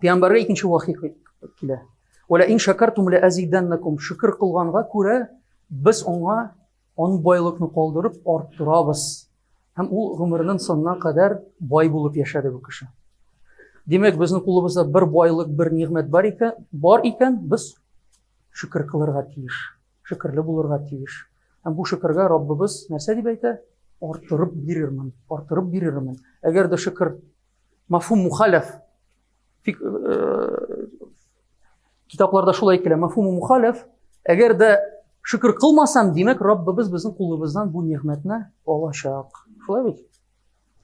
Пәйгамбәргә икенче вахи килә. Вәлә ин шакартум ла азиданнакум. Шөкер кылганга күрә без аңа аның байлыкны калдырып арттырабыз. Һәм ул гомеренең соңына кадәр бай булып яшәде бу кеше. Димәк, безнең кулыбызда бер байлык, бер нигъмәт бар икән, бар икән, без шөкер кылырга тиеш, шөкерле булырга тиеш. Һәм бу шөкергә Раббыбыз нәрсә дип әйтә? Арттырып бирермен, арттырып бирермен. Әгәр дә шөкер Мафхум мухалаф. Фик, э, китапларда шулай килә. Мафхум мухалаф. Әгәр дә шөкер кылмасам, димәк, Раббыбыз безнең кулыбыздан бу нигъмәтне алачак. Шулай бит?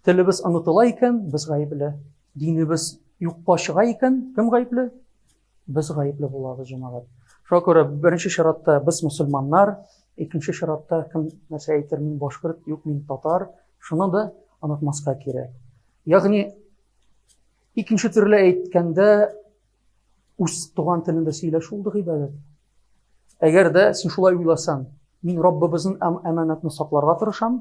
Телебез онытыла икән, без гаепле. Динебез юкка чыга икән, кем гаепле? Без гаепле булабыз, җәмәгать. Шуңа күрә беренче чиратта без мусульманнар, икенче чиратта кем нәрсә әйтер, мин башкорт, юк, мин татар. Шуны да онытмаска кирәк. Ягъни икенче төрле әйткәндә, үз туган телендә сөйләшү ул да гыйбадәт. Әгәр дә син шулай уйласаң, мин Раббыбызның әманәтен сакларга тырышам,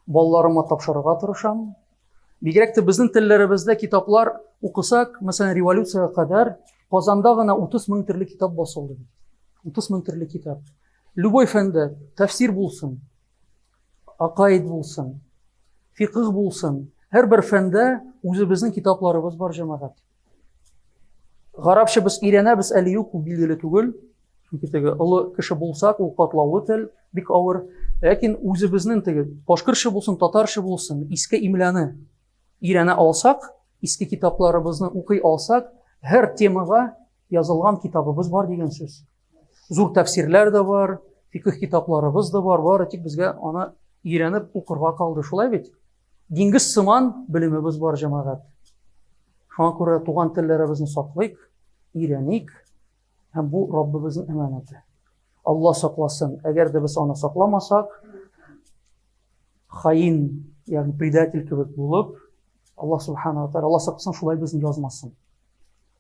балаларыма тапшырырга тырышам. Бигрәк тә безнең телләребездә китаплар укысак, мәсәлән, революциягә кадәр Казанда гына 30 мең төрле китап басылды. 30 мең төрле китап. Любой фәндә тәфсир булсын, акаид булсын, фикх булсын, һәрбер фәндә үзебезнең китапларыбыз бар, җәмәгать. Гарәпчә без өйрәнәбез, әле юк, ул билгеле түгел. Чөнки теге олы кеше булсак, ул катлаулы тел, бик авыр. Ләкин үзебезнең теге башкортча булсын, татарча булсын, иске имляны өйрәнә алсак, иске китапларыбызны укый алсак, һәр темага язылган китабыбыз бар дигән сүз. Зур тәфсирләр дә бар, фикх китапларыбыз да бар, бары тик безгә аны өйрәнеп укырга калды. Шулай бит? Диңгез сыман белемебез бар, җәмәгать. Шуңа күрә туган телләребезне саклыйк, өйрәник, һәм бу Раббыбызның әманәте. Алла сакласын, әгәр дә без аны сакламасак, хаин, ягъни предатель кебек булып, Алла субхана ва тааля, Алла сакласын, шулай безне язмасын.